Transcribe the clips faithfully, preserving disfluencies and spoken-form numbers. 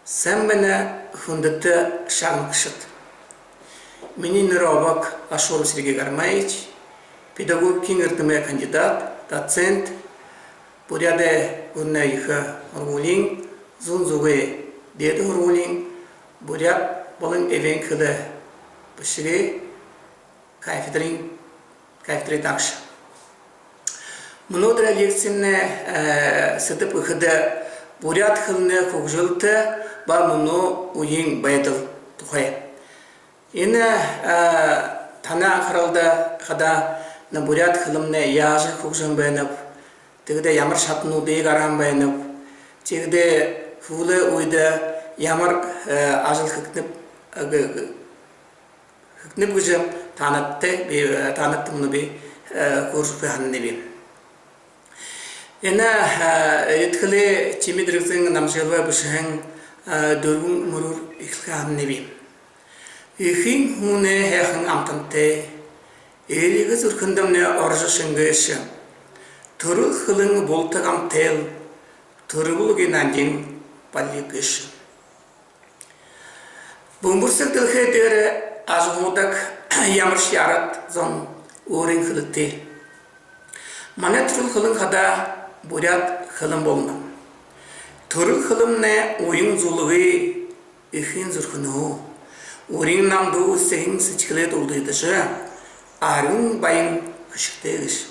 Сайн байна, хүндэтэ шагнагшад. Минии нэрэ обог Ашуров Сергей Гармаевич, педагогикын эрдэмэй кандидат, доцент, Буряадай гүрэнэй ехэ һургуулиин, зүүн зүгэй дээдэ һургуулиин буряад болон эвенк хэлэ бэшэгэй кафедрын, кафедрын даагша. Мүнөөдэрэй лекцимнай сэдэб гэхэдэ буряад хэлэнэй хүгжэлтэ ба мүнөө үеын байдал тухай. Энэ танай анхаралда хадаа энэ буряад хэлэмнай яажа хүгжэн байнаб, тиихэдэ ямар шатануудые гаргаһан байнаб, тиихэдэ һүүлэй үедэ ямар ажал хэгдэнэб, хэгдэнэб гэжэ таанадта би, таанадта мүнөө би хөөрэжэ үгэхэ һананаб. Энэ Эридхэлэй Тимит Дэрэгзэн Намжиловай бэшэһэн дүрбэн мүрөөр эхилхэ һананаб. Эхын һүнэй һайхан амтантай, эльгэ зүрхэндэмнай орожо шэнгээшэ. Түрэл хэлэн булта гамтайл, түрэл үгы нандин балиг гээшэ. Бүмбэрсэг дэлхэй дээрэ ажаһуудаг ямаршье арад зон өөрын хэлэтэй. Манай түрэл хэлэн хадаа буряад хэлэн болоно. Түрэл хэлэмнай уян зүлгэ эхын зүрхэнһөө, урин намдуу сэһэн сэдьхэлээ дуулдажа, арюун баян хэшэгтэй гээшэ.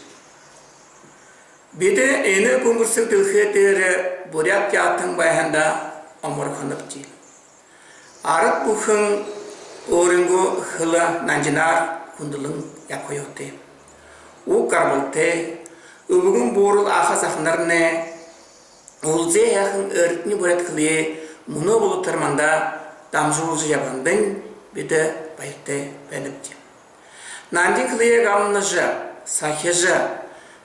Бидэ энэ бүмбэрсэг дэлхэй дээрэ буряад яһатан байһандаа омогорхонобди. Арад бүхэн өөрынгөө хэлэ нандинаар хүндэлэн ябаха ёһотой. Уг гарбалтай, үбгэн буурал аха заханарнай үлзы һайхан эрдэни буряад хэлэеэ мүнөө болотор манда дамжуулжа ябаһандань бидэ баяртай байнабди. Нандин хэлэеэ гамнажа, сахижа,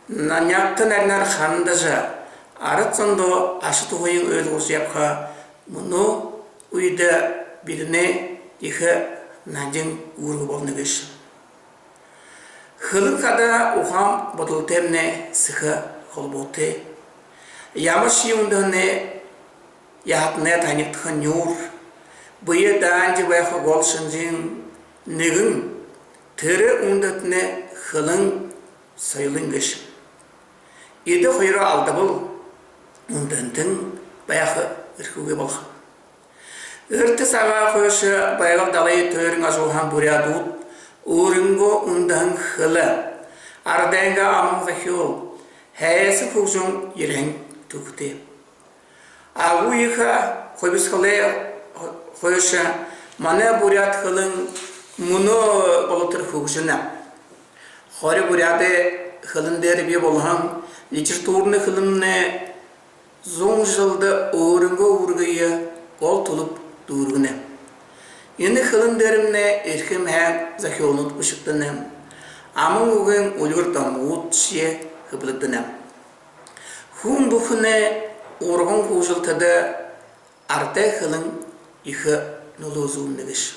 нягта наринаар хандажа, арад зондоо аша туһыень ойлгуулжа ябаха мүнөө үедэ бидэнэй ехэ нандин үүргэ болоно гээшэ. Хэлэн хадаа ухаан бодолтоймнай сэхэ холбоотой. Ямаршье үндэһэнэй яһатанай танигдаха нюур, бэе даанди байха гол шэнжын нэгэн тэрэ үндэһэтэнэй хэлэн соёлынь гээшэ. Эдэ хоёроо алдабал, үндэһэнтэн байха эрхэгүй болохо. Эртэ сагай хойшо Байгал далай тойрон ажаһууһан буряадууд өөрынгөө үндэһэн хэлэ, арадайнгаа аман зохёол, һайса хүгжэн ерэһэн түүхэтэй. Агуу ехэ хубисхалай хойшо манай буряад хэлэн мүнөө болотор хүгжэнэ. Хори буряадай хэлэн дээрэ бии болоһон литературна хэлэмнай зуун жэлдэ өөрынгөө үүргые гол түлэб дүүргэнэ. Энэ хэлэн дээрэмнай эрхим һайн зохёолнууд бэшэгдэнэ. Аман үгын үльгэр домогуудшье хэблэгдэнэ. Хүн бүхэнэй урган хүгжэлтэдэ арадай хэлэн ехэ нүлөө үзүүлнэ гээшэ.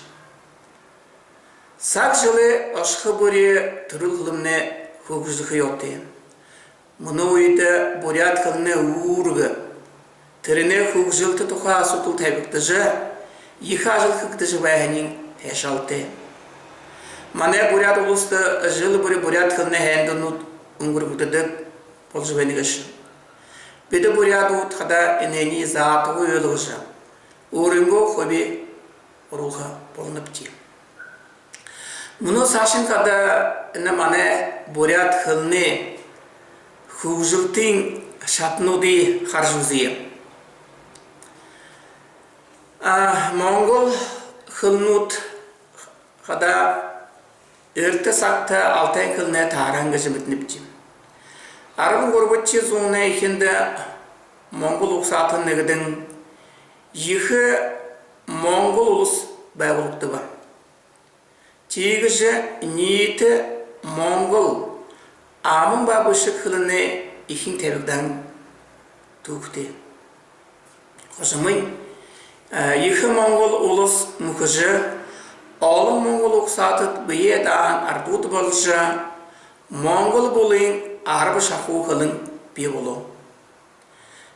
Саг жэлэй ошохо бүри түрэл хэлэмнай хүгжэхэ ёһотой. Мүнөө үедэ буряад хэлэнэй үүргэ, тэрэнэй хүгжэлтэ тухай асуудал табигдажа, ехэ ажал хэгдэжэ байһаниинь һайшаалтай. Манай буряад уласта жэл бүри буряад хэлэнэй һайндэрнүүд үнгэргэгдэдэг боложо байна гээшэ. Бидэ буряадууд хадаа энээниие заатагүй ойлгожо, өөрынгөө хуби оруулха болонобди. Мүнөө саашань хадаа энэ манай буряад хэлэнэй хүгжэлтын шатануудые хаража үзэе. А, монгол хэлэнүүд хадаа эртэ сагта алтайн хэлэнэй таһарһан гэжэ мэдэнэбди. Арбан гурбадахи зуунай эхиндэ монгол угсаатан нэгэдэн ехэ монгол улас байгуулагдаба. Тиигэжэ ниитэ монгол аман ба бэшэг хэлэнэй эхин табигдаһан түүхэтэй. Хожомынь, э, ехэ монгол улас мүхэжэ, олон монгол угсаатад бэеэ дааһан арадууд боложо, монгол булын арба шахуу хэлэн бии болоо.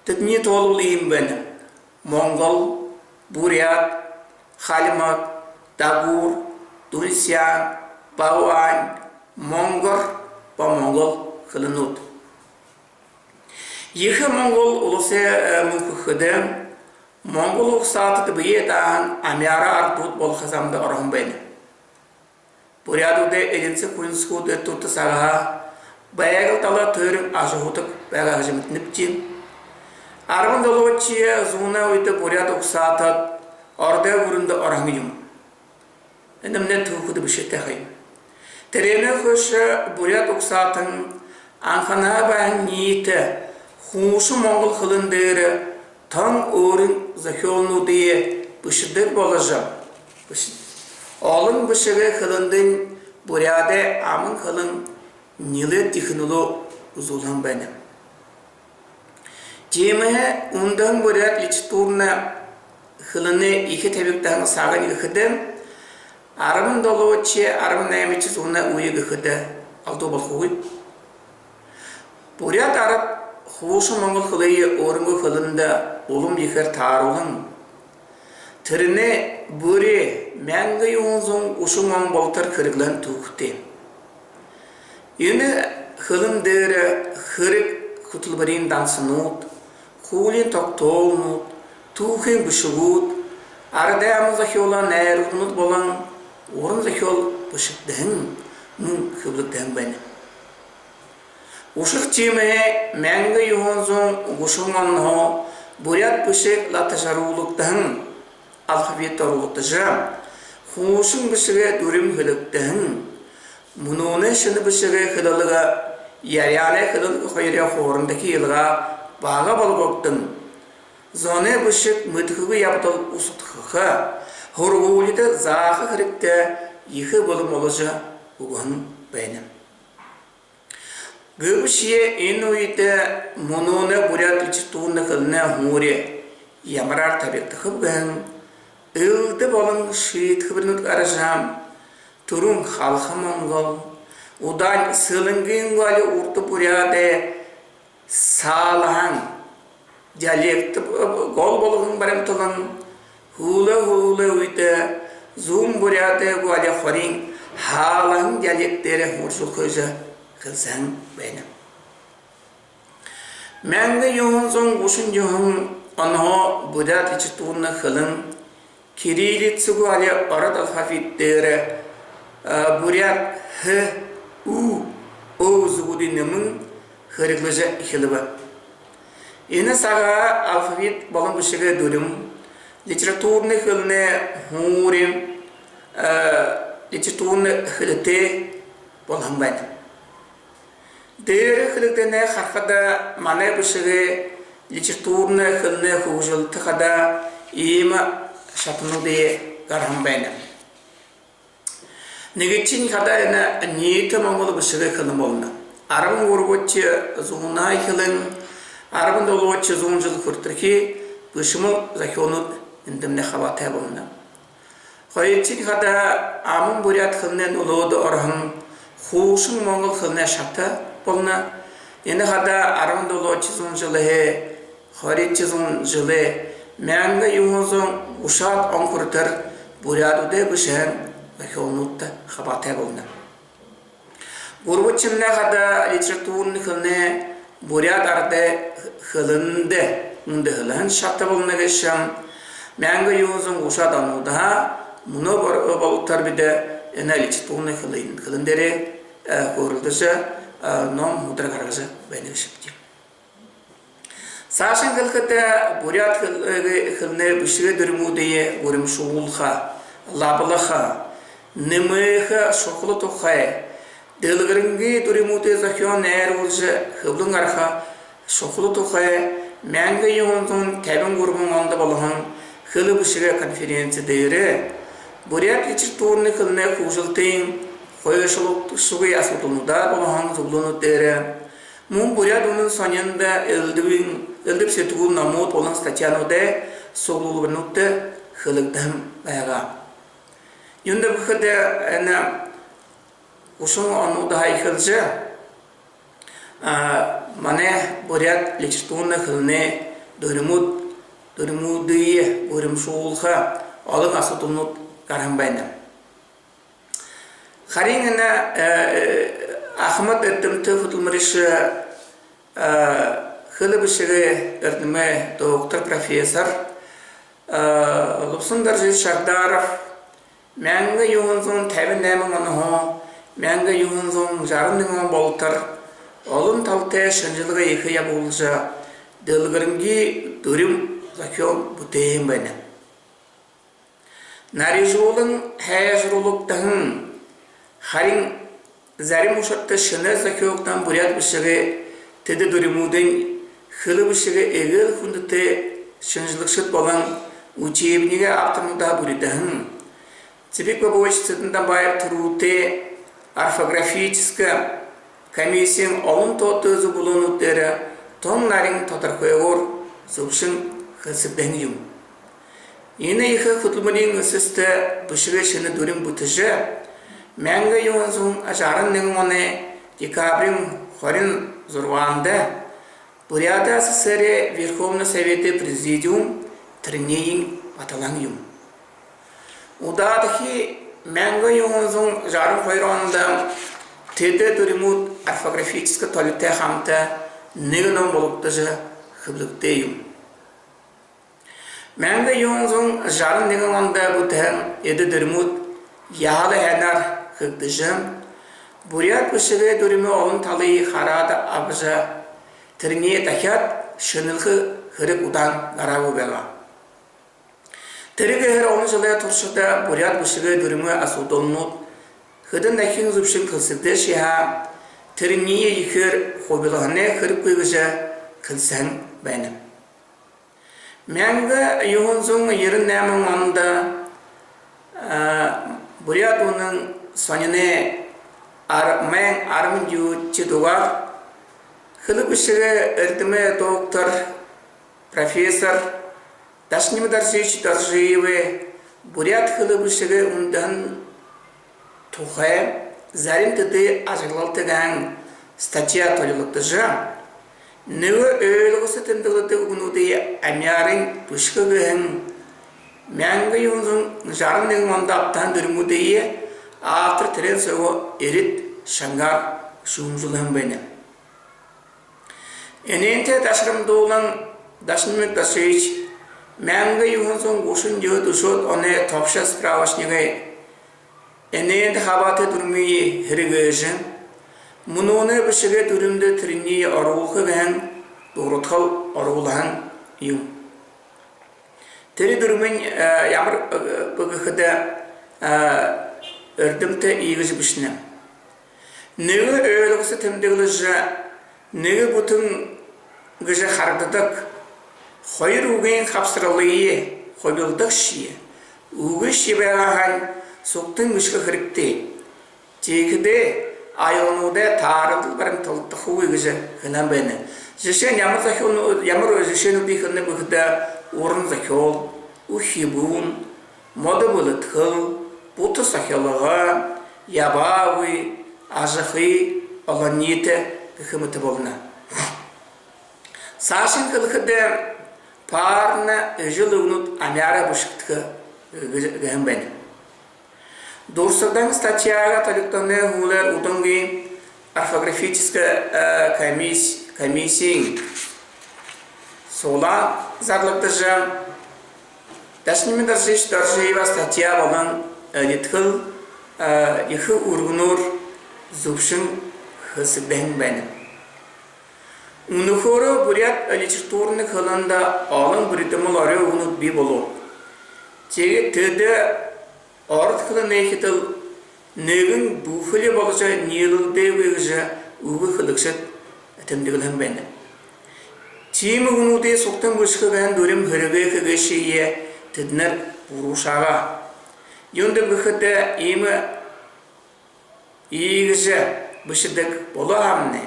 Тэдэнэй тоолол иимэ байна: монгол, буряад, хальмаг, дагуур, дунсяан, баһуань, монгор ба монгол хэлэнүүд. Ехэ Монгол уласай мүнхэ хэдэн монгол угсаатад бэеэ дааһан амяараа арадууд болохо замда ороһон байна. Буряадуудай элинсэг хүнсхүүд эртэ урда сагһаа Байгал далай тойрон ажаһуудаг байгаа гэжэ мэдэнэбди. Арбан долоодохи зуунай үедэ буряад угсаатад Ородой гүрэндэ ороһон юм. Энэмнай түүхэдэ бэшээтэй ха юм. Тэрээнэй хойшо буряад угсаатан анханһаа байһан ниитэ хуушан монгол хэлэн дээрэ тон өөрын зохёолнуудые бэшэдэг боложо, бэшэ-, олон бэшэгэй хэлэндэнь буряадай аман хэлэн нилээд ехэнхидээ үзүүлһэн байна. Тиимэһээ үндэһэн буряад литературна хэлэнэй эхэ табигдаһан сагынь гэхэдэ, арбан долоодохи, арбан наймадахи зуунай үе гэхэдэ алдуу болохогүй. Буряад арад хуушан монгол хэлые өөрынгөө хэлэндэ улам ехээр тааруулан, тэрэнээ бүри мянга юһэн зуун гушан он болотор хэрэглэһэн түүхэтэй. Энэ хэлэн дээрэ хэрэг хүтэлбэриин дансанууд, хуулиин тогтоолнууд, түүхын бэшэгүүд, арадай аман зохёолой найруулганууд болон уран зохёол бэшэгдэһэн, мүн хэблэгдэһэн байна. Үшөө тиимэһээ мянга юһэн зуун гушан онһоо буряад бэшэг латажаруулагдаһан, алфавитта оруулагдажа, хуушан бэшэгэй дүрим хэлэгдэһэн. Мүнөөнэй шэнэ бэшэгэй хэлэлгэ, яряанай хэлэлгэ хоёрой хоорондохи илгаа бага болгогдон, зоной бэшэг мэдэхэгүй ябадал усадхаха, һургуулида зааха хэрэгтэй ехэ болон боложо үгэһэн байна. Гэбэшье энэ үедэ мүнөөнэй буряад литературна хэлэнэй һуури ямараар табигдахаб гэһэн элдэб олон шиидхэбэринүүд гаража, түрүүн халха монгол, удаань сэлэнгын гү али урда буряадай саалаһан диалект, э, гол болгон баримталан, һүүлэй, һүүлэй үедэ зүүн буряадай гү али хориин һаалаһан диалект дээрэ һууршуулха гэжэ хэлсэһэн байна. Мянга юһэн зуун гушан юһэн онһоо буряад литературна хэлэн кириллица гү али ород алфавит дээрэ, э, буряад һ, ү, ө үзэгүүдые нэмэн хэрэглэжэ эхилбэ. Энэ сагта алфавит болон бэшэгэй дүрим, литературна хэлэнэй һуури, э, литературна хэлэтэй болоһон байна. Дээрэ хэлэгдэнэй харахада, манай бэшэгэй литературна хэлэнэй хүгжэлтэ хадаа иимэ шатануудые гараһан байна. Нэгэдэхинь хадаа энэ ниитэ монгол бэшэгэй хэлэн болоно. Арбан гурбадахи зуунай эхилэн арбан долоодохи зуун жэл хүрэтэрхи бэшэмэл зохёолнууд эндэмнай хабаатай болоно. Хоёрдохинь хадаа аман буряад хэлэнэй нүлөөдэ ороһон хуушан монгол хэлэнэй шата болоно. Энэ хадаа арбан долоодохи зуун жэлһээ хоридохи зуун жэлэй, мянга юһэн зуун гушаад он хүрэтэр буряадуудай бэшэһэн зохёолнуудтай хабаатай болоно. Гурбадахинь хадаа литературна хэлэнэй буряад арадай хэлэндэ үндэһэлһэн шата болоно гээшэ. Мянга юһэн зуун гушаад онуудһаа мүнөө бол-, болотор бидэ энэ литературна хэлэн, хэлэн дээрээ, э, хөөрэлдэжэ, э, ном, һудалга гаргажа байна гээшэбди. Саашань хэлэхэдэ, буряад хэл-, э, хэлэнэй бэшэгэй дүримүүдые гуримшуулха, лаблаха, нэмэхэ шухала тухай, дэлгэрэнги дүримүүдые зохёон найруулжа хэблэн гараха шухала тухай мянга юһэн зуун табин гурбан ондо болоһон хэлэ бэшэгэй конференци дээрэ буряад литературна хэлэнэй хүгжэлтын хойшолдогшогүй асуудалнуудаар болоһон зүблөөнүүд дээрэ, мүн «Буряад үнэн» сониндо элдэбын, элдэб сэтгүүл номууд болон статьянуудай суглуулбаринуудта хэлэгдэһэн байгаа. Юундэб гэхэдэ, энэ гушан онуудһаа эхилжэ, а, манай буряад литературна хэлэнэй дүримүүд дүримүүдые уримшуулха олон асуудалнууд гараһан байна. Харин энэ, э, ахамад эрдэмтэ хүдэлмэришэ, э, хэлэ бэшэгэй эрдэмэй доктор, профессор, э, Лубсан Доржиевич Шагдаров мянга юһэн зуун табин найман онһоо мянга юһэн зуун жаран нэгэн он болотор олон талатай шэнжэлгэ ехэ ябуулжа, дэлгэрэнги дүрим зохёон бүтээһэн байна. Нарижуулан һайжаруулагдаһан, харин зарим ушарта шэнээр зохёогдоһон буряад бэшэгэй тэдэ дүримүүдынь хэлэ бэшэгэй эгээл хүндэтэй шэнжэлэгшэд болон учебнигэй авторнуудһаа бүридэһэн Цэбик Бобович Цыдендамбаев түрүүтэй орфографическа комиссиин олон тоото зүблөөнүүд дээрэ тон нарин тодорхойгоор зүбшэн хэлсэгдэһэн юм. Энэ ехэ хүдэлмэриин эсэстэ бэшэгэй шэнэ дүрим бүтэжэ, мянга юһэн зуун жаран нэгэн оной декабриин хорин зургаанда Буряад АССР-эй Верховный Советэй Президиум тэрэниие баталһан юм. Удаадахи мянга юһэн зуун жаран хоёр ондо тэдэ дүримүүд орфографическа толитой хамта нэгэ ном болгогдожо хэблэгдээ юм. Мянга юһэн зуун жаран нэгэн ондо бүтэһэн эдэ дүримүүд яһала һайнаар хэгдэжэ, буряад бэшэгэй дүримэй олон талые хараад абажа, тэрэниие дахяад шэнэлхэ хэрэг удаан гараагүй байгаа. Тэрэ гэһээр олон жэлэй туршада буряад бэшэгэй дүримэй асуудалнууд хэдэн дахин зүбшэн хэлсэгдээшье һаа, тэрэниие ехээр хубилһанай хэрэггүй гэжэ хэлсэһэн байна. Мянга юһэн зуун ерэн найман ондо, а, Буряад үнэн сониной ар-, майн арбан юһэдэхи дугаар хэлэ бэшэгэй эрдэмэй доктор, профессор Дашанима Доржиевич Доржиевай буряад хэлэ бэшэгэй үндэһэн тухай зарим тэдэ ажаглалта гэһэн статья толилогдожо, нэгэ ойлгосо тэмдэглэдэг үгэнүүдые амяарынь бэшэхэ гэһэн мянга юһэн зуун жаран нэгэн ондо абтаһан дүримүүдые автор тэрээн соогоо эрид шангаар шүүмжэлһэн байна. Энээнтэй дашарамдуулан Дашанима Доржиевич мянга юһэн зуун гушан юһэдэхи оной тобшо справочнигай энээндэ хабаатай дүримые хэрэглэжэ, мүнөөнэй бэшэгэй дүримдэ тэрэниие оруулха гэһэн дурадхал оруулһан юм. Тэрэ дүримынь, э, ямар, э, бэ гэхэдэ, э, эрдэмтэ иигэжэ бэшэнэ: нэгэ ойлгосо тэмдэглэжэ, нэгэ бүтэн гэжэ харагдадаг хоёр үгын хабсаралые хубилдагшье, үгэшье байгаа һаань, сугтань бэшэхэ хэрэгтэй. Тиихэдээ аялгануудаа тааралдал баримталдахагүй гэжэ хэлэһэн байна. Жэшээнь, ямар зохёол, ямар жэшээнүүдые хэлэнэ гэхэдэ, уран зохёол, үхибүүн, модо бэлэдхэл, бута сохилго, ябаагүй, ажахы, олониитэ гэхэ мэтэ болоно. Саашань хэлэхэдэ, парна эжэл үгэнүүд амяараа бэшэгдэхэ гэһэн байна. Дурсадан статьяга толигдоһоной һүүлээр удангүй орфографическа, э, комисс-, комиссиин суглаан зарлагдажа, Дашанима Доржиевич Доржиевай статья болон, э, элидхэл, э, ехэ үргэнөөр зүбшэн хэлсэгдэһэн байна. Үнэхөөрөө буряад литературна хэлэндэ олон бүридэмэл орой үгэнүүд бии болоо. Тиигээд тэдэ ород хэлэнэйхидэл нэгэн бүхэли боложо ниилэлдээгүй гэжэ үгэ хэлэгшэд тэмдэглэһэн байна. Тиимэ үгэнүүдые сугтань бэшэхэ гэһэн дүрим хэрэглэхэ гээшые тэдэнэр буруушаагаа. Юундэб гэхэдэ, иимэ иигэжэ бэшэдэг болоо һаамнай,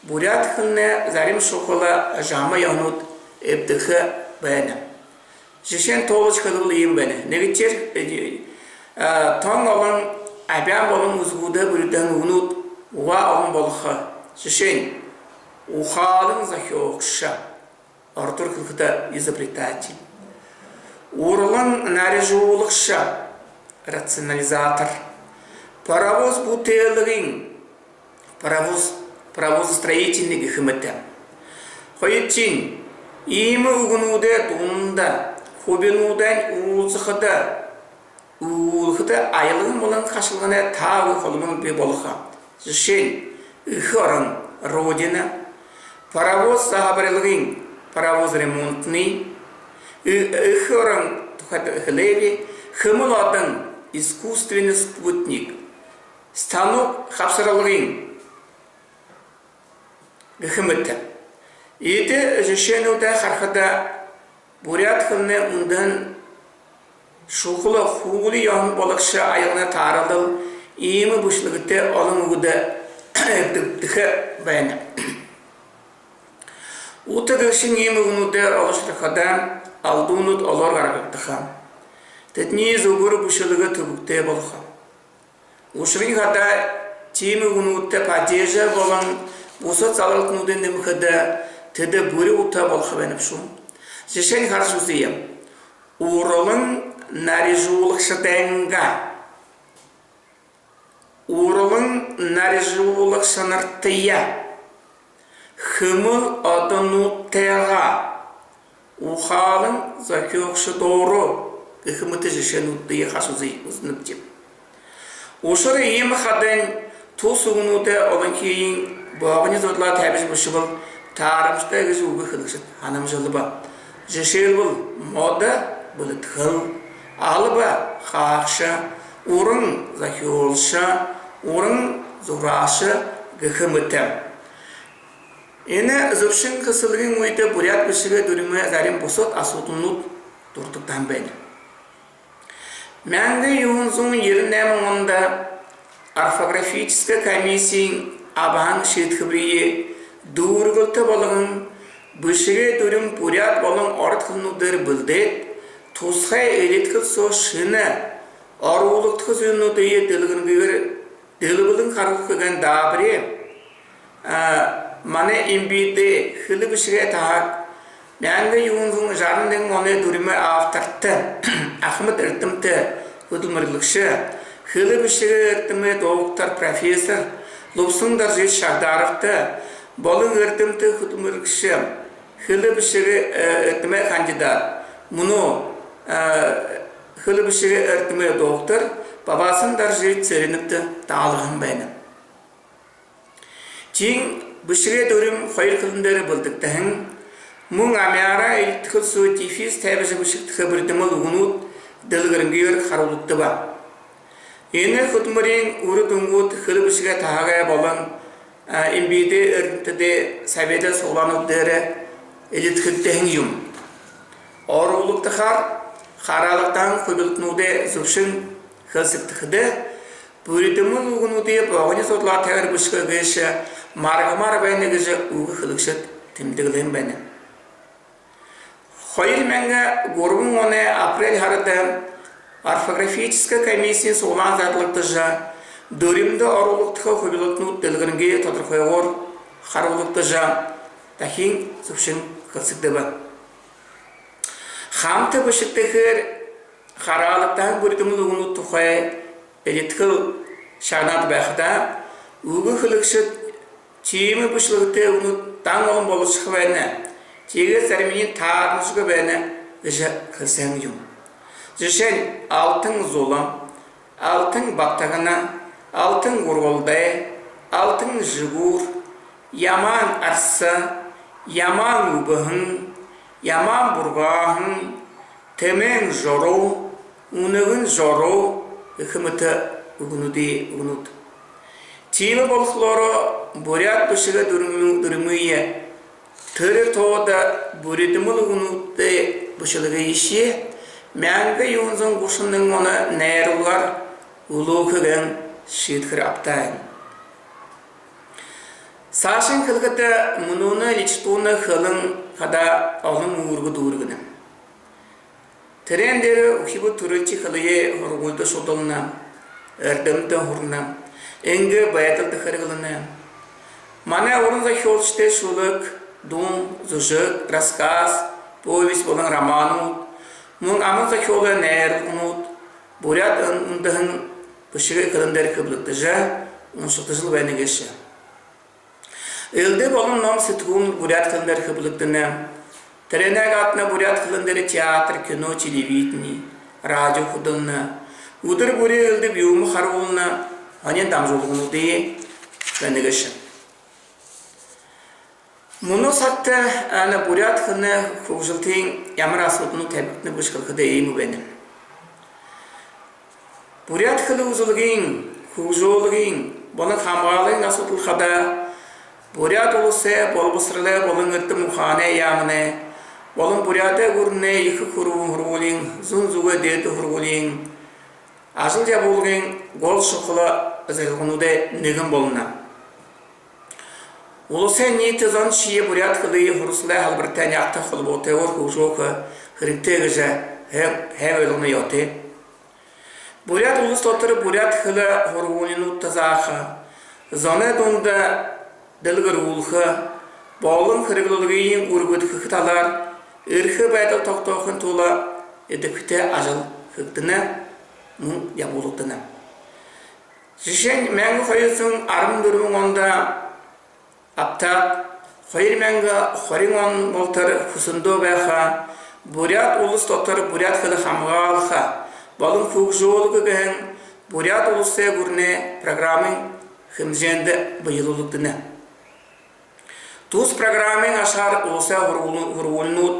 буряад хэлэнэй зарим шухала жама ёһонууд эбдэхэ байна. Жэшээнь тоолжо хэлэбэл, иимэ байна. Нэгэдэхеэр, э, тон олон абяан болон үзэгүүдһээ бүридэһэн үгэнүүд угаа олон болохо. Жэшээнь, ухаалан зохёогшо. Ородоор хэлэхэдэ изобретатель. Уралан нарижуулагша, рационализатор. Паровоз бүтээлгын, паровоз, паровозостроительный гэхэ мэтэ. Хоёрдохинь, иимэ үгэнүүдэй дунда хубинуудайнь уулзахада, үүлхэдэ аялган болон хашалганай таагүй холбон бии болохо. Жэшээнь, эхэ орон, родина, паровоз заһабарилгын, паровоз ремонтный, э-, эхэ орон тухайда хэлээб, хэмэл одон, искусственный спутник, станок хабсаралгын гэхэ мэтэ. Эдэ жэшээнүүдые харахада, буряад хэлэнэй үндэһэн шухала хуули ёһон боложо, аялганай тааралдал иимэ бэшэлгэтэй олон үгэдэ эбдэгдэхэ байна. Ута гэгшын иимэ үгэнүүдые олошорхоходо, алдуунууд олоор гаргагдаха. Тэдэниие зүбөөр бэшэлгэхэ түбэгтэй болохо. Ушарынь хадаа тиимэ үгэнүүдтэ падежа болон бусад залгалтануудые нэмэхэдэ, тэдэ бүри ута болохо байна бшуу. Жэшээнь хаража үзэе. Уралан нарижуулагшадайнгаа, уралан нарижуулагшанартаяа, хэмэл одонуудтайгаа, ухаалан зохёогшодоороо гэхэ мэтэ жэшээнүүдые хаража үзэе, үзэнэбди. Ушар иимэ хадань тус үгэнүүдэй олонхиие богони зурадалаа табижа бэшэбэл таарамжатай гэжэ үгы хэлэгшэд һанамжалба. Жэшээлбэл, модо бэлэдхэл, алба хаагша, уран зохёолшо, уран зурааша гэхэ мэтэ. Энэ зүбшэн хэсэгын үедэ буряад бэшэгэй дүримэй зарим бусад асуудалнууд дурдагдаһан байна. Мянга юһэн зуун ерэн найман ондо орфографическа комиссиин абаһан шиидхэбэриие дүүргэлтэ болгон, бэшэгэй дүрим буряад болон ород хэлэнүүдээр бэлдээд, тусхай элидхэл соо шэнэ оруулагдаха зүйлнүүдые дэлгэрэнгээр дэлбэлэн харуулха гэһэн даабари, а, манай эм бэ дэ хэлэ бэшэгэй таһаг мянга юһэн зуун жаран нэгэн оной дүримэй авторта, ахамад эрдэмтэ хүдэлмэрилэгшэ, хэлэ бэшэгэй эрдэмэй доктор, профессор Лубсан Доржиевич Шагдаровта болон эрдэмтэ хүдэлмэрилэгшэ, хэлэ бэшэгэй, э, эрдэмэй кандидат, мүнөө, э, хэлэ бэшэгэй эрдэмэй доктор Бабасан Доржиевич Цыреновта даалгаһан байна. Тиин бэшэгэй дүрим хоёр хэлэн дээрэ бэлдэгдэһэн, мүн амяараа элидхэл соо дефис табижа бэшэгдэхэ бүридэмэл үгэнүүд дэлгэрэнгээр харуулагдаба. Энэ хүдэлмэриин үрэ дүнгүүд хэлэ бэшэгэй таһагай болон, а, эм бэ дэ эрдэмтэдэй соведэй суглаанууд дээрэ элидхэгдэһэн юм. Оруулагдахаар хараалагдаа хубилалтануудай зүбшэн хэлсэгдэхэдэ, бүридэмэл үгэнүүдые богони зурадалтайгаар бэшэхэ гээшэ маргамаар байна гэжэ үгэ хэлэгшэд тэмдэглэһэн байна. Хоёр мянга гурбан оной апрель һарада орфографическа комиссиин суглаан зарлагдажа, дүримдэ оруулагдаха хубилалтанууд дэлгэрэнгээр тодорхойгоор харуулагдажа, дахин зүбшэн хэлсэгдэбэ. Хамта бэшэгдэхээр хараалагдаа бүридэмэл үгэнүүд тухай элидхэл шагнаад байхадаа, үгэ хэлэгшэд тиимэ бэшэлгэтэй үгэнүүд дан олон болошохо байна, тиигээд заримынь таарамжагүй байна гэжэ хэлсэһэн юм. Жэшээнь, алтан зулам, алтан батагана, алтан гургалдай, алтан жэгүүр, ямаан арса, ямаан үбһэн, ямаан бургааһан, тэмээн жоруу, үнэгэн жоруу гэхэ мэтэ үгэнүүдэй үгэнүүд. Тиимэ болохолоороо буряад бэшэгэй дүрим-, дүримые тэрэ тоодо бүридэмэл үгэнүүдтэй бэшэлгэе гээшэ, мянга юһэн зуун гушан нэгэн оной найруулгаар үлөөхэ гэһэн шиидхэр абтаа. Саашань хэлэхэдэ, мүнөөнэй литературна хэлэн хадаа олон үүргэ дүүргэнэ. Тэрээн дээрэ үхибүүд түрэлхи хэлэеэ һургуулида шудална, эрдэмдэ һурана, энгээ байдалда хэрэглэнэ. Манай уран зохёолшодой шүлэг, дуун, зүжэг, рассказ, повесть болон романууд, мүн аман зохёолой найруулганууд буряад эн-, үндэһэн бэшэгэй хэлэн дээрэ хэблэгдэжэ, уншагдажал байна гээшэ. Элдэб олон ном, сэтгүүлнүүд буряад хэлэн дээрэ хэблэгдэнэ. Тэрэнэй гадна буряад хэлэн дээрэ театр, кино, телевидени, радио хүдэлнэ. Үдэр бүри элдэб юумэ харуулна, һонин дамжуулгануудые хэнэ гээшэ. Мүнөө сагта, а, энэ буряад хэлэнэй хүгжэлтын ямар асуудалнууд табигдана гэжэ хэлэхэдэ, иимэ байна. Буряад хэлэ үзэлгын, хүгжөөлгын болон хамгаалгын асуудал хадаа Буряад Уласай Болбосоролой болон эрдэм ухаанай яаманай болон Буряадай гүрэнэй ехэ һургу-, һургуулиин, зүүн зүгэй дээдэ һургуулиин ажал ябуулгын гол шухала зорилгонуудай нэгэн болоно. Уласай ниитэ зоншье буряад хэлые һуралсалай һалбартай нягта холбоотойгоор хүгжөөхэ хэрэгтэй гэжэ һэ-, һайн ойлгоно ёһотой. Буряад Улас дотор буряад хэлэ һургуулинуудта зааха, зоной дунда дэлгэрүүлхэ болон хэрэглүүлгыень үргэдхэхэ талаар эрхэ байдал тогтоохын тула эдэбхитэй ажал хэгдэнэ, мүн ябуулагдана. Жэшээнь, мянга хоёр зуун арбан дүрбэн ондо абтаад, хоёр мянга хорин он болотор хүсэндөө байха «Буряад Улас дотор буряад хэлэ хамгаалха болон хүгжөөлгэ» гэһэн Буряад Уласай гүрэнэй программын хэмжээндэ бэелүүлэгдэнэ. Тус программын ашаар уласай һургуул-, һургуулинууд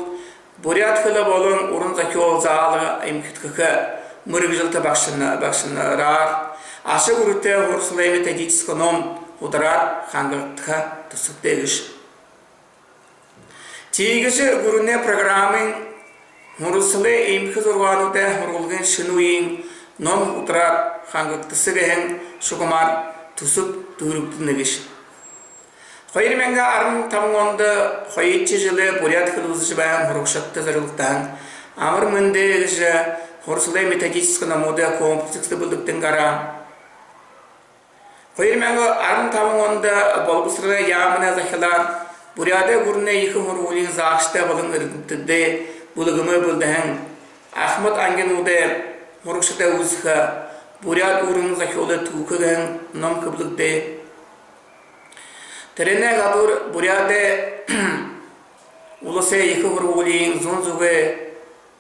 буряад хэлэ болон уран зохёол заалга эмхидхэхэ мэргэжэлтэ багшана-, багшанараар, аша гүрэнтэй һуралсалай методическа ном һудараар хангагдаха түсэбтэй гээшэ. Тиигэжэ гүрэнэй программын һуралсалай эмхи зургаануудай һургуулиин шэнэ үеын ном һудараар хангагдаһан гэһэн шугамаар түсэб дүүргэгдэнэ гээшэ. Хоёр мянга арбан табан ондо хоёрдохи жэлээ буряад хэлэ үзэжэ байһан һурагшадта зорюулагдаһан «Амар мэндэ» гэжэ һуралсалай методическа номуудай комплекстэ бэлдэгдэн гараа. Хоёр мянга арбан табан ондо Болбосоролой яаманай захилаар Буряадай гүрэнэй ехэ һургуулиин заагшадай болон эрдэмтэдэй бүлгэмэй бэлдэһэн «Ахамад ангинуудай һурагшадай үзэхэ буряад уран зохёолой түүхэ» гэһэн ном хэблэгдээ. Тэрэнэй гадуур Буряадай Уласай ехэ һургуулиин зүүн зүгэй,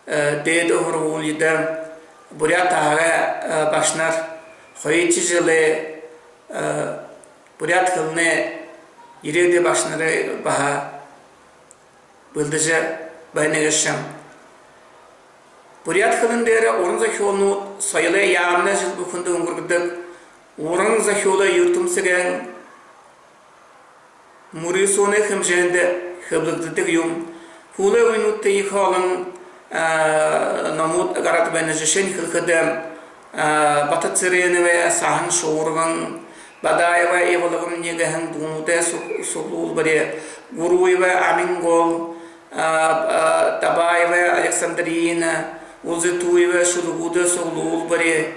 э, дээдэ һургуулида буряад таһагай, э, багшанар хоёрдохи жэлээ, э, буряад хэлэнэй ерээдүй багшанарые баһа бэлдэжэ байна гээшэ. Буряад хэлэн дээрэ уран зохёолнууд соёлой яаманай жэл бүхэндэ үнгэргэдэг «Уран зохёолой юртэмсэ» гэһэн мүрысөөнэй хэмжээндэ хэблэгдэдэг юм. Һүүлэй үенүүдтэ ехэ олон, а, номууд гараад байна. Жэшээнь хэлэхэдэ, а, Батацыреновай «Саһан шуурган», Бадаевай «Ивалгамни» гэһэн дуунуудай суг-, суглуулбари, Гуруевай «Амин гол», а, а, Дабаевай «Александрина», Улзытуевай «Шүлэгүүдэй суглуулбари»,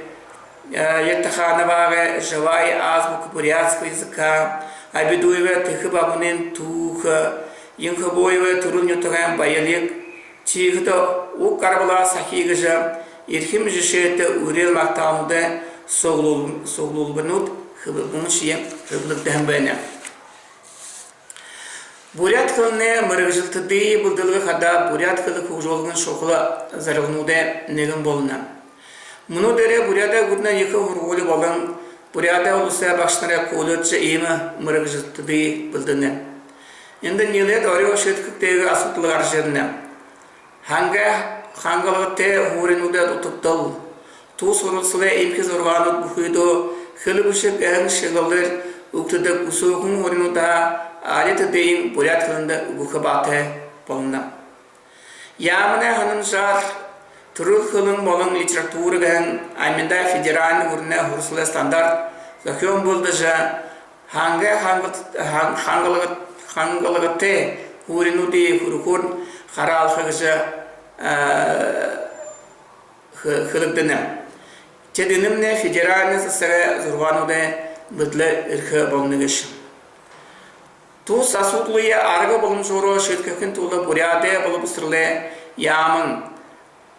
а, Ятахановагай «Живая азбука бурятского языка», Абидуевай «Тэхэ Бабанын түүхэ», Янхабоевай «Түрэл нютагайнь баялиг», тиихэдэ «Уг гарбалаа сахи» гэжэ эрхим жэшээтэй үреэл магтаалнуудай суглуул-, суглуулбаринууд хэб-, мүншье хэблэгдэһэн байна. Буряад хэлэнэй мэргэжэлтэдые бэлдэлгэ хадаа буряад хэлэ хүгжөөлгын шухала зорилгонуудай нэгэн болоно. Мүнөө дээрээ Буряадай гүрэнэй ехэ һургуули болон Буряадай Уласай багшанарай колледжэ иимэ мэргэжэлтэдые бэлдэнэ. Эндэ нилээд орой шиидхэхэ гээшэ асуудал гаража ерэнэ. Хангай хангалгатай һууринуудай дутагдал. Тус һуралсалай эмхи зургаанууд бүхыдөө хэлэ бэшэг гэһэн шэглэлээр үгтэдэг үсөөхэн һууринуудһаа али тэдыень буряад хэлэндэ үгэхэ баатай болоно. Яаманай һанамжаар, түрэл хэлэн болон литература гэһэн амиды федеральна гүрэнэй һуралсалай стандарт зохёон бэлдэжэ, хангай хангал-, хан-, хангалга-, хангалгатай һууринуудые хүрэхөөр хараалха гэжэ, э, хэ-, хэлэгдэнэ. Тэдэнэмнай федеральна засагай зургаануудай бэдэлэй эрхэ болоно гээшэ. Тус асуудалые арга боломжоороо шиидхэхын тула Буряадай болбосоролой яаман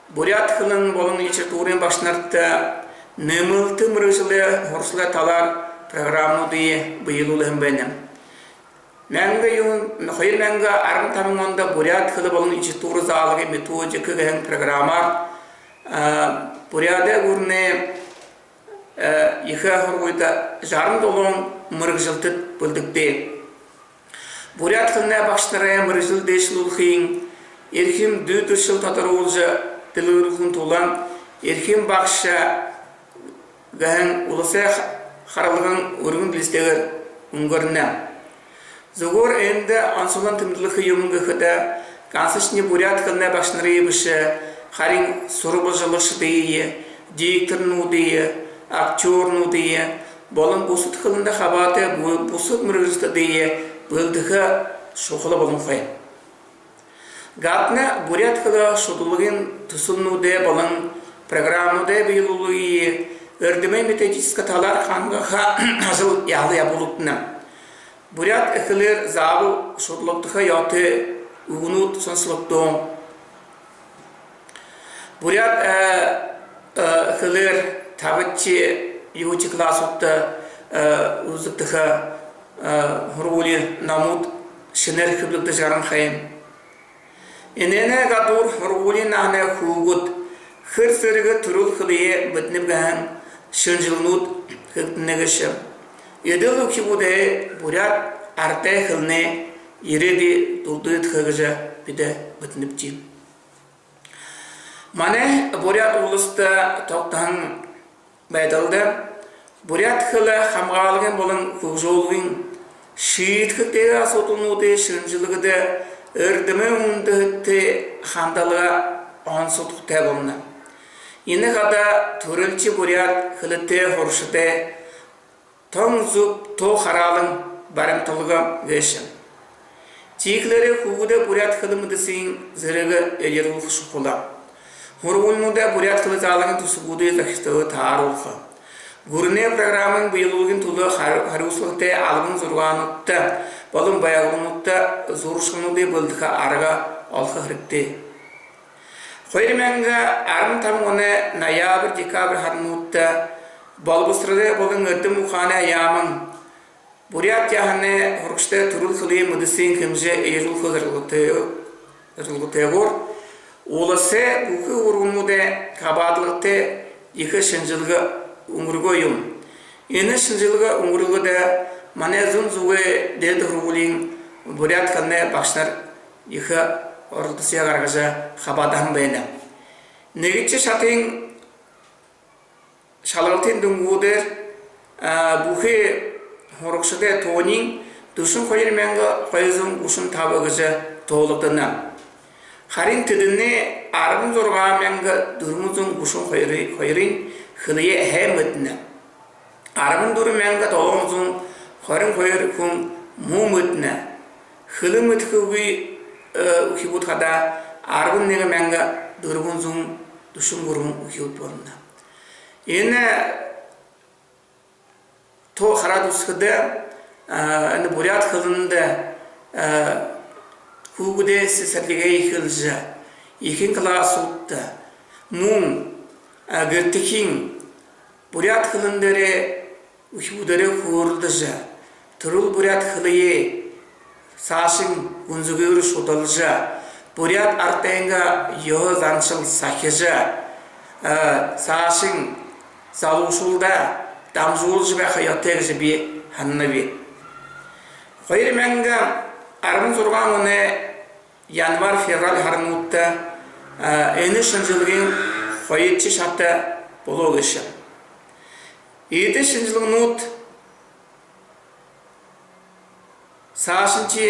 буряад хэлэн болон литературын багшанарта нэмэлтэ мэргэжэлэй һуралсалай талаар программануудые бэелүүлһэн байна. Мянга юһэн, хоёр мянга арбан табан ондо буряад хэлэ болон литература заалгын методика гэһэн программаар, а, Буряадай гүрэнэй, э, ехэ һургуулида жаран долоон мэргэжэлтэд бэлдэгдээ. Буряад хэлэнэй багшанарай мэргэжэл дээшэлүүлхын эрхим дүй дүршэл тодоруулжа дэлгэрүүлхын тула «Эрхим багша» гэһэн уласай ха-, харалган үргэн дэлисэтэйгээр үнгэрнэ. Зүгөөр эндэ онсолон тэмдэглэхэ юумэн гэхэдэ, гансашни буряад хэлэнэй багшанарые бэшэ, харин сурбалжалагшадые, дикторнуудые, актёрнуудые болон бусад хэлэндэ хабаатай бу-, бусад мэргэжэлтэдые бэлдэхэ шухала болонхой. Гадна буряад хэлэ шудалгын түсэлнүүдэй болон программануудай бэелүүлые эрдэмэй методическэ талаар хангаха ажал яһала ябуулагдана. Буряад хэлээр заабол шудалагдаха ёһотой үгэнүүд соносологдоо. Буряад, э, э, хэлээр табадахи, юһэдэхи классуудта, э, үзэгдэхэ, э, һургуулиин номууд шэнээр хэблэгдэжэ гаранхай. Энээнэй гадуур һургуулиин наһанай хүүгэд хэр зэргэ түрэл хэлэеэ мэдэнэб гэһэн шэнжэлгэнүүд хэгдэнэ гээшэ. Эдэл үхибүүдэй буряад арадай хэлэнэй ерээдүй дулдыдахаа гэжэ бидэ мэдэнэбди. Манай Буряад Уласта тогтоһон байдалда буряад хэлэ хамгаалгын болон хүгжөөлгын шиидхэгдээгүй асуудалнуудые шэнжэлгэдэ эрдэмэй үндэһэтэ хандалга онсо туһатай болоно. Энэ хадаа түрэлхи буряад хэлэтэй һурагшадай тон зүб тоо хараалан баримталга гээшэ. Тиихэлээрээ хүүгэдэй буряад хэлэ мэдэсын зэргэ элирүүлхэ шухала. Һургуулинуудай буряад хэлэ заалгын түсэбүүдые захиралтада тааруулха. Гүрэнэй программын бэелүүлгын тула хар-, харюусалгатай албан зургаануудта болон байгуулнуудта зууршалнуудые бэлдэхэ арга олохо хэрэгтэй. Хоёр мянга арбан табан оной ноябрь, декабрь һарануудта болбосоролой болон эрдэм ухаанай яаман Буряад яһанай һурагшадай түрэл хэлэеэ мэдэсын хэмжээ элирүүлхэ зорилготой-, зорилготойгоор уласай бүхы һургуулинуудай хабаадалгатай ехэ шэнжэлгэ үнгэргөө юм. Энэ шэнжэлгэ үнгэргэдэ манай зүүн зүгэй дээдэ һургуулиин буряад хэлэнэй багшанар ехэ оролдосо гаргажа хабаадаһан байна. Нэгэдэхи шатын шалгалтын дүнгүүдээр, а, бүхы һурагшадай тоониинь дүшэн хоёр мянга хоёр зуун гушан таба гэжэ тоологдоно. Харин тэдэнэй арбан зургаан мянга дүрбэн зуун гушан хоёрынь, хоёрынь хэлэеэ һайн мэдэнэ. Арбан дүрбэн мянга долоон зуун хорин хоёр хүн муу мэдэнэ. Хэлэ мэдэхэгүй, э, үхибүүд хадаа арбан нэгэн мянга дүрбэн зуун дүшэн гурбан үхибүүд болоно. Энэ тоо хараад үзэхэдэ, а, энэ буряад хэлэндэ, а, хүүгэдэй сэсэрлигэй эхилжэ, эхин классуудта, мүн, а, гэртэхин буряад хэлэн дээрээ үхибүүдээрээ хөөрэлдэжэ, түрэл буряад хэлэеэ саашань гүнзэгыгөөр шудалжа, буряад арадайнгаа ёһо заншал сахижа, э, саашань залуушуулда дамжуулжа байха ёһотой гэжэ би һананаб. Хоёр мянга арбан зургаан оной январь, февраль һарануудта, э, энэ шэнжэлгын хоёрдохи шата болоо гээшэ. Эдэ шэнжэлгэнүүд саашанхи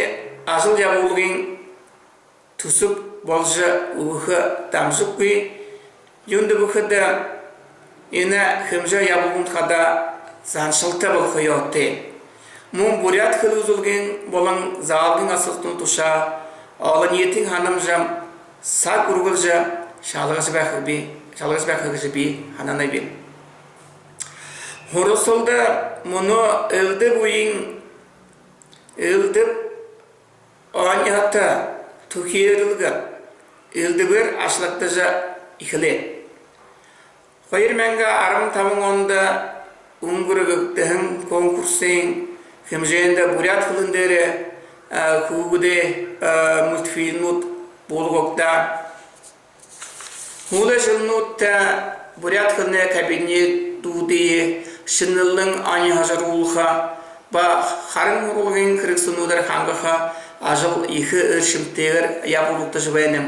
ажал ябуулгын түсэб боложо үгэхэ дамжаггүй. Юундэб гэхэдэ, энэ хэмжээ ябуулгын хадаа заншалтай болохо ёһотой. Мүн буряад хэлэ үзүүлгын болон заалгын асуудалнууд тушаа олониитын һанамжам саг үргэлжэ шалгажа байха би, шалгажа байха гэжэ би һананаб. Һуралсалда мүнөө элдэб үеын, элдэб оньһото түхеэрэлгэ элдэбээр ажаллагдажа эхилээ. Хоёр мянга арбан табан ондо үнгэргэгдэһэн конкурсын хэмжээндэ буряад хэлэн дээрэ, а, хүүгэдэй, а, мультфильмүүд буулгагдаа. Һүүлэй жэлнүүдтэ буряад хэлэнэй кабинедүүдые шэнэлэн оньһожоруулха ба харан һургуулиин хэрэгсэлнүүдээр хангаха ажал ехэ эршэмтэйгээр ябуулагдажа байна.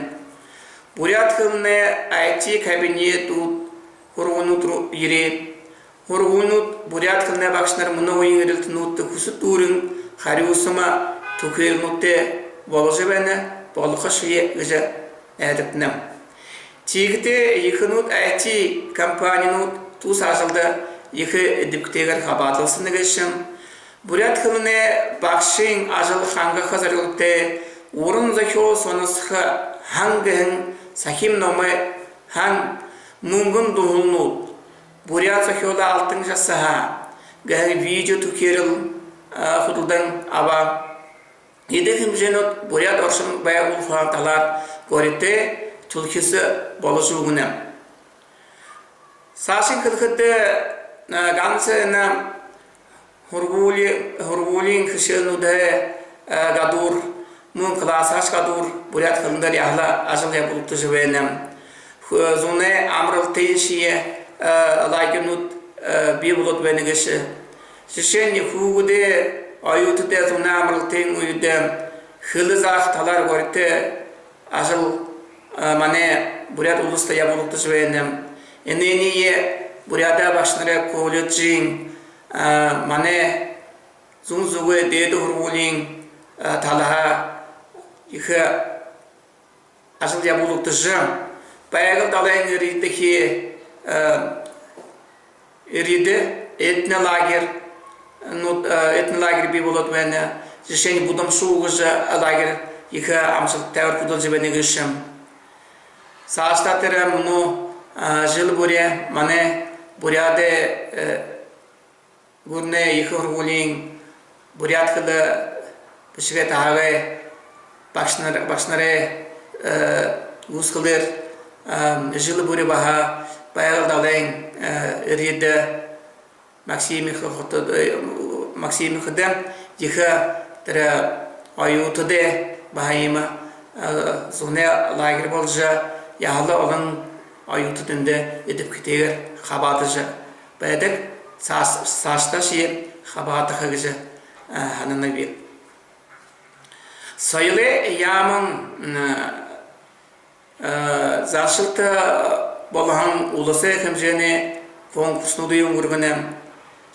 Буряад хэлэнэй I T кабинедүүд һургуулинууд руу ерээ. Һургуулинууд буряад хэлэнэй багшанар мүнөө үеын эрилтэнүүдтэ хүсэд дүүрэн, харюусама түхеэрэлнүүдтэй боложо байна, болохошье гэжэ найдагдана. Тиихэдээ ехэнүүд I T компаниинууд тус ажалда ехэ эдэбхитэйгээр хабаадалсана гээшэ. Буряад хэлэнэй багшын ажал хангаха зорилготой «Уран зохёол соносхо һан» гэһэн сахим номой һан, «Мүнгэн дуһалнууд», «Буряад зохёолой алтан жасаһаа» гэһэн видео түхеэрэл, а, худалдан абаа. Эдэ хэмжээнүүд буряад оршон байгуулха талаар горитой түлхисэ боложо үгэнэ. Саашань хэлэхэдэ, а, ганса энэ һургуули-, һургуулиин хэшээлнүүдэй, а, гадуур, мүн классһаашье гадуур буряад хэлэн дээрэ яһала ажал ябуулагдажа байна. Хө-, зунай амаралтайшье, а, лагеринууд, а, бии болоод байна гээшэ. Жэшээнь, хүүгэдэй, оюутадай зунай амаралтын үедэ хэлэ зааха талаар горитой ажал, а, манай Буряад уласта ябуулагдажа байна. Энээниие Буряадай багшанарай колледжын, а, манай зүүн зүгэй дээдэ һургуулиин, а, талаһаа ехэ ажал ябуулагдажа, Байгал далайн эрьедэхи, э, эрьедэ этнолагерь, ну, э, этнолагерь бии болоод байна. Жэшээнь, Будамшуу гэжэ лагерь ехэ амжалтатайгаар хүдэлжэ байна гээшэ. Саашадаа тэрэ мүнөө, э, жэл бүри манай Буряадай, э, гүрэнэй ехэ һургуулиин буряад хэлэ, бэшэгэй таһагай багшанар-, багшанарай, э, үүсхэлээр, э, жэл бүри баһа Байгал далайн, э, эрьедэ Максимихэ хотодо, э, Максимихада ехэ тэрэ оюутадай баһа иимэ, э, зунай лагерь боложо, яһала олон оюутад эндэ эдэбхитэйгээр хабаадажа байдаг. Сааш-, саашадаашье хабаадаха гэжэ, э, һананаб. Соёлой яаман, э, э, заншалта болоһон уласай хэмжээнэй конкурснуудые үнгэргэнэ.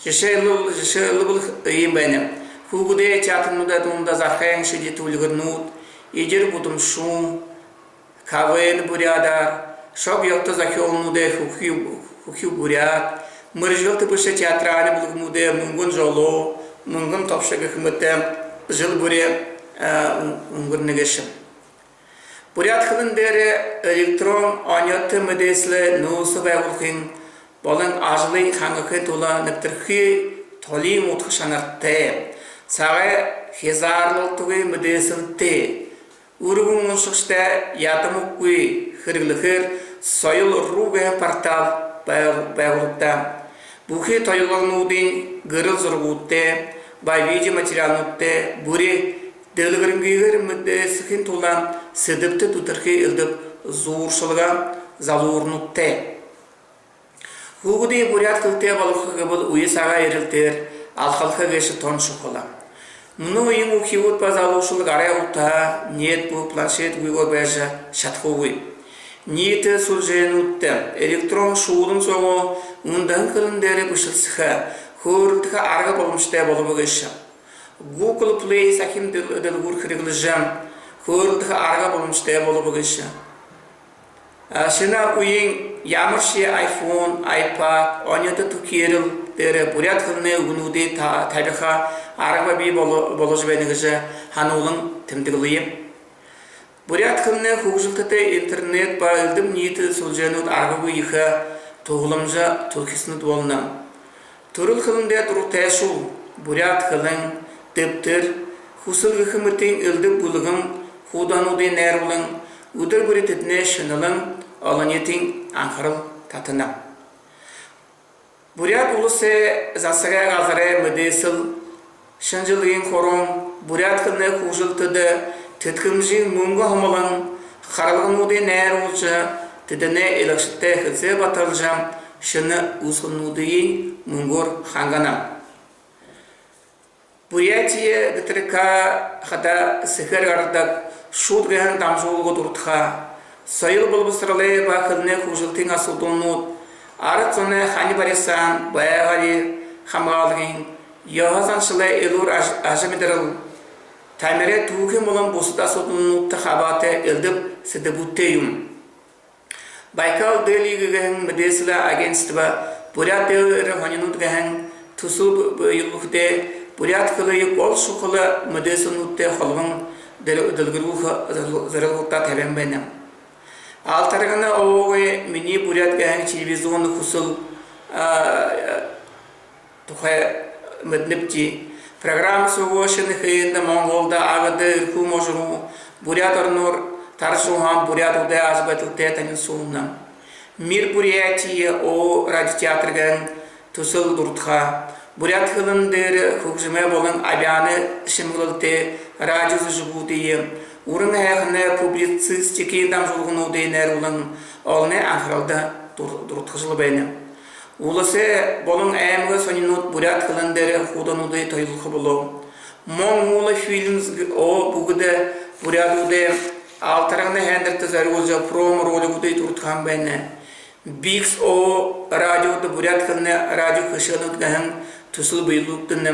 Жэшээлбэл, жэшээлбэл, иимэ байна. Хүүгэдэй театрнуудай дунда «Зархайн шэди» түльгэрнүүд, «Эдир Будамшуу», КВН буряадаар, шог ёһотой зохёолнуудай «Хүхюу, Хүхюу буряад», мэргэжэлтэ бэшэ театральна бүлгэмнүүдэй «Мүнгэн жолоо», «Мүнгэн тобшо» гэхэ мэтэ жэл бүри, э, үн-, үнгэрнэ гээшэ. Буряад хэлэн дээрэ электрон оньһото мэдээсэлэй нөөсэ байгуулхын болон ажалые хангахын тула нэбтэрхы толиин удха шанартай, сагай хизаарлалтагүй мэдээсэлтэй, үргэн уншагшадай ядамагүй хэрэглэхээр «Соёл.ру» гэһэн портал байг-, байгуулагдаа. Бүхы толилолнуудынь гэрэл зурагуудтай ба видеоматериалнуудтай, бүри дэлгэрэнгыгээр мэдээсэхын тула сэдэбтэ дүтэрхы элдэб зууршалга залуурнуудтай. Хүүгэдые буряад хэлэтэй болгохо гэбэл, үе сагай эрилтээр алхалха гээшэ тон шухала. Мүнөө үеын үхибүүд ба залуушуул гарай утаһа, нетбук, планшетгүйгөөр байжа шадахагүй. Ниитэ сүлжээнүүдтэ электрон шуудам соогоо үндэһэн хэлэн дээрэ бэшэлсэхэ, хөөрэлдэхэ арга боломжотой болобо гээшэ. Google Play сахим дэлгүүр хэрэглэжэ, хөөрэлдэхэ арга боломжотой болобо гээшэ. Шэнэ үеын ямаршье iPhone, iPad, оньһото түхеэрэл дээрэ буряад хэлэнэй үгэнүүдые та-, табиха арга бии боло-, боложо байна гэжэ һануулан тэмдэглэе. Буряад хэлэнэй хүгжэлтэдэ интернет ба элдэб ниитэ сүлжээнүүд аргагүй ехэ туһаламжа түлхисэнүүд болоно. Түрэл хэлэндээ дуратайшуул буряад хэлэн, дэбтэр, хүсэл гэхэ мэтын элдэб бүлгэм хуудаһануудые найруулан, үдэр бүри тэдэнээ шэнэлэн, олониитын анхарал татана. Буряад Уласай засагай газарай мэдээсэл, шэнэ жэлэй хуруун буряад хэлэнэй хүгжэлтэдэ тэдхэмжын мүнгэ һомолон, харалгануудые найруулжа, тэдэнэй илагшадтай хэлсээ баталжа, шэнэ үүсхэлэнүүдые мүнгөөр хангана. «Бурятия ГТРК» хадаа сэхээр гарадаг «Шууд» гэһэн дамжуулга дурадхаа. Соёл болбосоролой ба хэлэнэй хүгжэлтын асуудалнууд, арад зоной хани барисан байгаали хамгаалгын, ёһо заншалай элүүр аж-, ажамидарал, тамирай түүхын болон бусад асуудалнуудта хабаатай элдэб сэдэбүүдтэй юм. «Байкал Дейли» гэһэн мэдээсэлэй агентство «Буряад дээрэ һонинууд» гэһэн түсэл б-, б-, бэелүүлхэдээ, буряад хэлые гол шухала мэдээсэлнүүдтэй холбон дэл-, дэлгэрүүлхэ зорил-, зорилгодоо табин байна. Алтаргана ООО-гой «Минии буряад» гэһэн телевизионно хүсэл, а, тухай мэдэнэбди. Программа соогоо Шэнэхээндэ, Монголдо, Агада, Эрхүү можо руу, Буряад ороноор таржа уһан буряадуудай ажабайдалтай танилсуулна. «Мир Бурятии» ООО радиотеатр гэһэн түсэл дурадхаа. Буряад хэлэн дээрэ хүгжэмэй болон абяаны шэмэглэлтэй радио зүжэгүүдые, уран һайханай, публицистикын дамжуулгануудые найруулан, олоной анхаралда дур-, дурадхажал байна. Уласай болон аймагай һонинууд буряад хэлэн дээрэ хуудаһануудые тойлуулха болоо. «Мон уула фильмс» ООО бүгэдэ буряадуудай Алтаргана һайндэртэ зорюулжа промо-ролигуудые дурадхаһан байна. «Бикс» ООО радиодо буряад хэлэнэй радио хэшээлнүүд гэһэн түсэл бэелүүлэгдэнэ.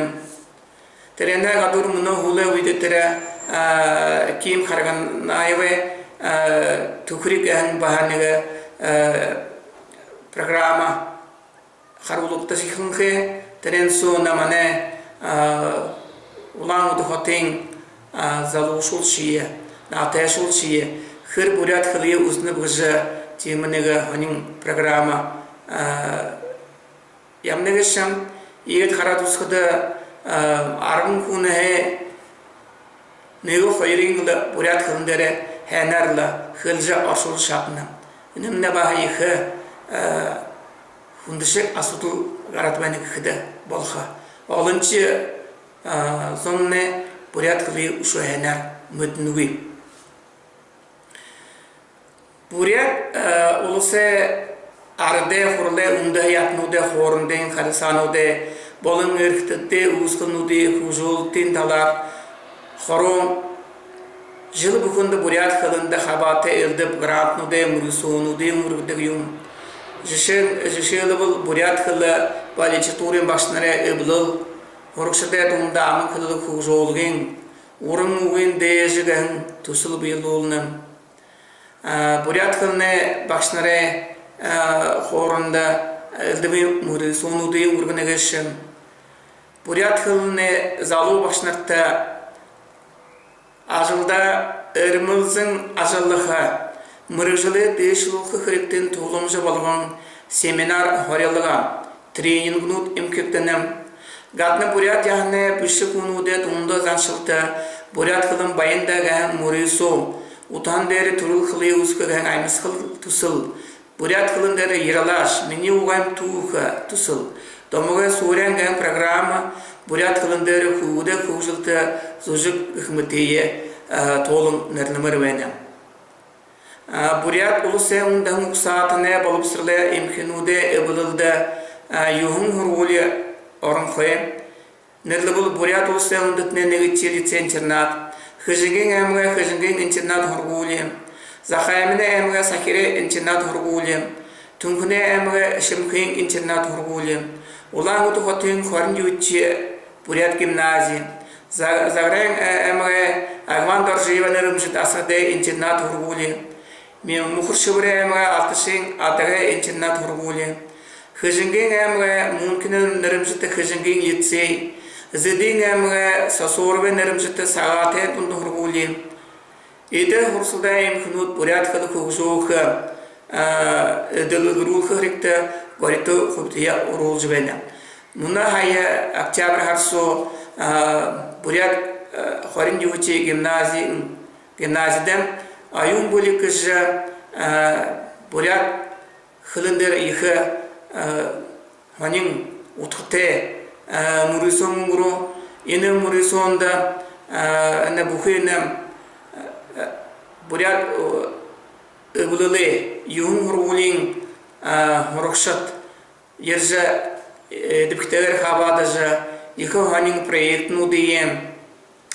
Тэрэнэй гадуур мүнөө һүүлэй үедэ тэрэ, а, Ким Харганаевай, а, «Түхэриг» гэһэн баһа нэгэ, а, программа харуулагдажа эхилхэнхэй. Тэрэн соо манай, а, Улаан-Үдэ хотын, а, залуушуулшье, наһатайшуулшье хэр буряад хэлэеэ үзэнэб гэжэ тиимэ нэгэ һонин программа, а, ябана гээшэ. Иигээд хараад үзэхэдэ, а, арбан хүнһөө нэгэ хоёрынь лэ буряад хэлэн дээрэ һайнаар лэ хэлэжэ, оршуулжа шадана. Энэмнай баһа ехэ, а, хүндэшэг асуудал гараад байна гэхэдэ болохо. Олоншье, а, зомнай буряад хэлэеэ үшөө һайнаар мэдэнэгүй. Буряад, э, Уласай Арадай Хуралай, үндэһэ яһатануудай хоорондын харилсаануудай болон эрхэтэдэй үүсхэлэнүүдые хүгжөөлэлтын талаар хорон жэл бүхэндэ буряад хэлэндэ хабаатай элдэб грантнуудай мүрысөөнүүдынь үргэдэг юм. Жэшээн-, жэшээлбэл, буряад хэлэ ба литературын багшанарай эблэл, һурагшадай дунда аман хэлэлгэ хүгжөөлгын, уран үгын дээжэ гэһэн түсэл бэелүүлнэ. А, буряад хэлэнэй багшанарай, а, хоорондо элдэбын мүрысөөнүүдые үргэнэ гээшэ. Буряад хэлэнэй залуу багшанарта ажалдаа эрмэлзэн ажаллаха, мэргэжэлээ дээшэлүүлхэ хэрэгтэнь туһаламжа болгон семинар, һорилго, тренингнүүд эмхидхэгдэнэ. Гадна буряад яһанай бэшэ хүнүүдэй дунда заншалта «Буряад хэлэн баян даа» гэһэн мүрысөө, утаһан дээрэ түрэл хэлэеэ үзэхэ гэһэн аймсагал түсэл, буряад хэлэн дээрэ «Ералаш», «Минии угайм түүхэ» түсэл, «Домогой Суурян» гэһэн программа, буряад хэлэн дээрэ хүүгэдэй хүгжэлтэ зүжэг гэхэ мэтые, а, тоолон нэрлэмээр байна. А, Буряад Уласай үндэһэн угсаатанай болбосоролой эмхинүүдэй эблэлдэ, а, юһэн һургуули оронхой. Нэрэлбэл, Буряад Уласай үндэһэтэнэй нэгэдэхи лицей-интернат, Хэжэнгын аймагай Хэжэнгын интернат һургуули, Захааминай аймагай Сахирай интернат һургуули, Түнхэнэй аймагай Шэмхын интернат һургуули, Улаан-Үдэ хотын хорин юһэдэхи буряад гимнази, За-, Загарайн, э, аймагай Агван Доржиевай нэрэмжэтэ Асагадай интернат һургуули, Ми-, Мүхэр-Шэбэрэй аймагай Алташын Адагай интернат һургуули, Хэжэнгын аймагай Мункинай нэрэмжэтэ Хэжэнгын лицей, Зэдын аймагай Сосоровай нэрэмжэтэ Сагаатай дунда һургуули. Эдэ һургуулидай эмхинүүд буряад хэлэ хүгжөөхэ, а, дэлгэрүүлхэ хэрэгтэ горито хубитаяа оруулжа байна. Мүнөө һая октябрь һара соо, а, буряад Хорин юһэдэхи гимназиин, гимназида оюун бэлиг гэжэ буряад хэлэн дээрэ ехэ һонин удхатай мүрысөөн үнгэрөө. Энэ мүрысөөндэ энэ бүхы энэ буряад эблэлэй юһэн һургуулиин һурагшад ерэжэ, эдэбхитэйгээр хабаадажа, ехэ һонин проектнүүдые,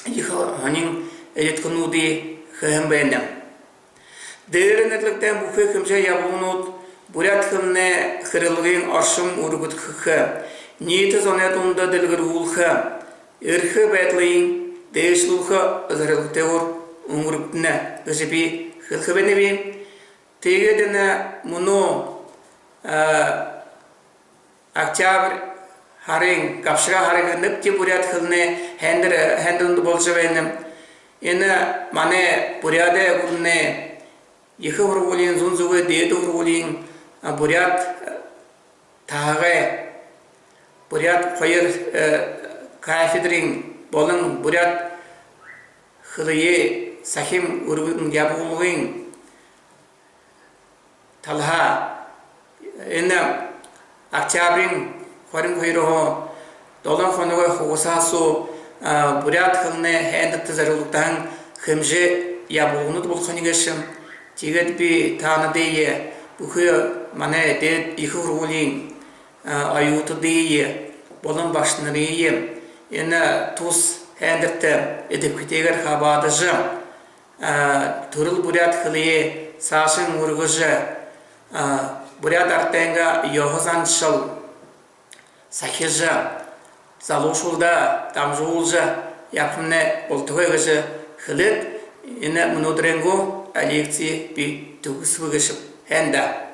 ехэ һонин элидхэнүүдые хэһэн байна. Дээрэ нэрлэгдэһэн бүхы хэмжээ ябуулганууд буряад хэлэнэй хэрэглэгын оршом үргэдхэхэ, ниитэ зоной дунда дэлгэрүүлхэ, эрхэ байдалыень дээшэлүүлхэ зорилготойгоор үнгэргэгдэнэ гэжэ би хэлэхэ байнаб. Тиигээд энэ мүнөө октябрь һарын, габшагай һарын нэгтэ буряад хэлэнэй һайндэр, һайндэр дундад болжо байна. Энэ манай Буряадай гүрэнэй ехэ һургуулиин, зүүн зүгэй дээдэ һургуулиин буряад таһагай, буряад хоёр кафедрын болон буряад хэлэеэ сахим үргэн ябуулгын талаһаа энэ октябриин хорин хоёрһоо долоон хоногой хугасаа соо буряад хэлэнэй һайндэртэ зорюулагдаһан хэмжээ ябуулганууд болохонь гээшэ. Тиигээд би таанадые, бүхы манай дээдэ ехэ һургуулиин оюутадые болон багшанарые энэ тус һайндэртэ эдэбхитэйгээр хабаадажа, түрэл буряад хэлэеэ саашань үргэжэ, буряад арадайнгаа ёһо заншал сахижа, залуушуулда дамжуулжа ябахамнай болтогой гэжэ хэлээд, энэ мүнөөдэрэйнгөө лекци би түгэсэбэ гээшэб һэн даа.